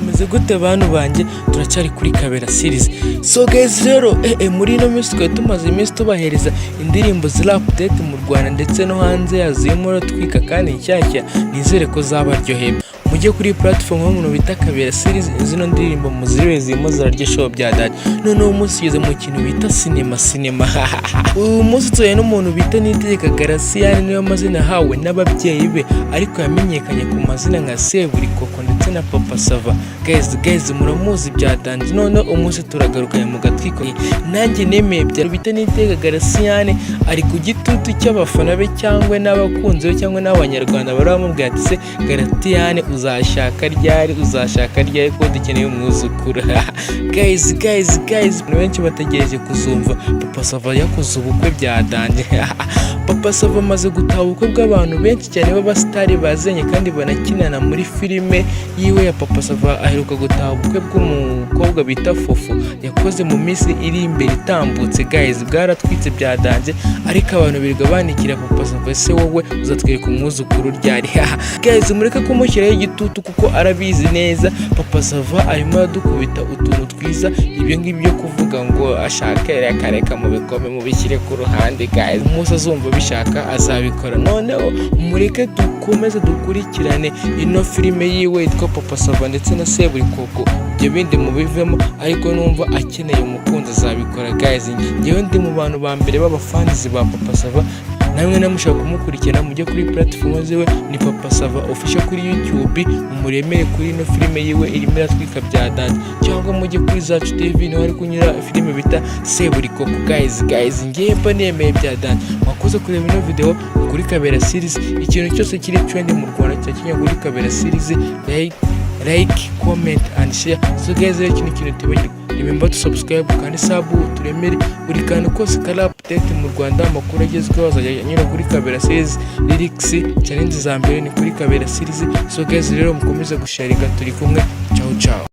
Meze gute bantu banjye? Turacyari kuri Kabera Series. So guys, rero muri ino minsi twari tumaze iminsi tubahereza indirimbo ziri update mu Rwanda ndetse no hanze yazo, zirimo twika kandi nshyashya. Nizere ko zabaryoheye. Mujye kuri platform y'umuntu bita Kabera Series, zino ndirimbo muzirebe, zirimo zirarya show bya danger. Noneho umunsi ugeze mu kintu bita sinema. Sinema uyu munsi tuhuye n'umuntu bita Niyitegeka Garasiyani, niyo mazina yahawe n'ababyeyi be, ariko yamenyekanye ku mazina nka Seburikoko ndetse na Papa Sava. Guys, guys, muramuzi bya danger. Noneho umunsi turagarukanye mu gatwiko nanjye nemeye bya bita Niyitegeka Garasiyani ari ku gitutu cy'abafana be cyangwa n'abakunzi be cyangwa n'Abanyarwanda bari bamubwira ati: "Se Garatiyani, uzashaka ryari? Uzashaka ryari ko dukeneye umwuzukuru?" Guys, guys, guys, abantu benshi bategereje kuzumva Papa Sava yakoze ubukwe bya danger. Papa Sava amaze gutaha ubukwe bw'abantu benshi cyane b'abasitari bazanye kandi banakinana muri filime yiwe ya Papa Sava. Aheruka gutaha ubukwe bw'umukobwa bita Fofo yakoze mu minsi iri imbere itambutse. Guys, bwaratwitse bya danger, ariko abantu birirwa bandikira Papa Sava: "Ese wowe uzatwereka umwuzukuru ryari?" Guys, mureke kumushyiraho igitutu kuko arabizi neza. Papa Sava arimo aradukubita utuntu twiza. Ibyo ngibyo byo kuvuga ngo ashake, reka reka, mubikome mubishyire ku ruhande. Guys, umunsi azumva bishaka azabikora. Noneho mureke dukomeze dukurikirane ino filime yiwe yitwa Papa Sava ndetse na Seburikoko, ibyo bindi mubivemo, ariko numva akeneye umukunzi azabikora. Guys, ngewe ndi mu bantu ba mbere b'abafanizi ba Papa Sava. Namwe namushaka kumukurikirana, mujye kuri platform ziwe, ni Papa Sava Official kuri YouTube, mumuremere kuri ino filime yiwe irimo iratwika bya danger, cyangwa mujye kuri Zacu TV, niho ari kunyura filime bita Seburikoko. Guys, guys, ngewe mba nemeye bya danger. Mwakoze kureba ino video kuri Kabera Series. Ikintu cyose kiri trend mu Rwanda cya kinya kuri Kabera Series. Like, comment and share. So guys, rero kino kintu tibagirwa, remember to subscribe kandi sub, turemere buri kantu kose kari update mu Rwanda. Amakuru agezweho azajya anyura kuri Kabera Series. Lyrics challenge za mbere ni kuri Kabera Series. So guys, rero mukomeze gusharinga, turi kumwe. Ciao ciao.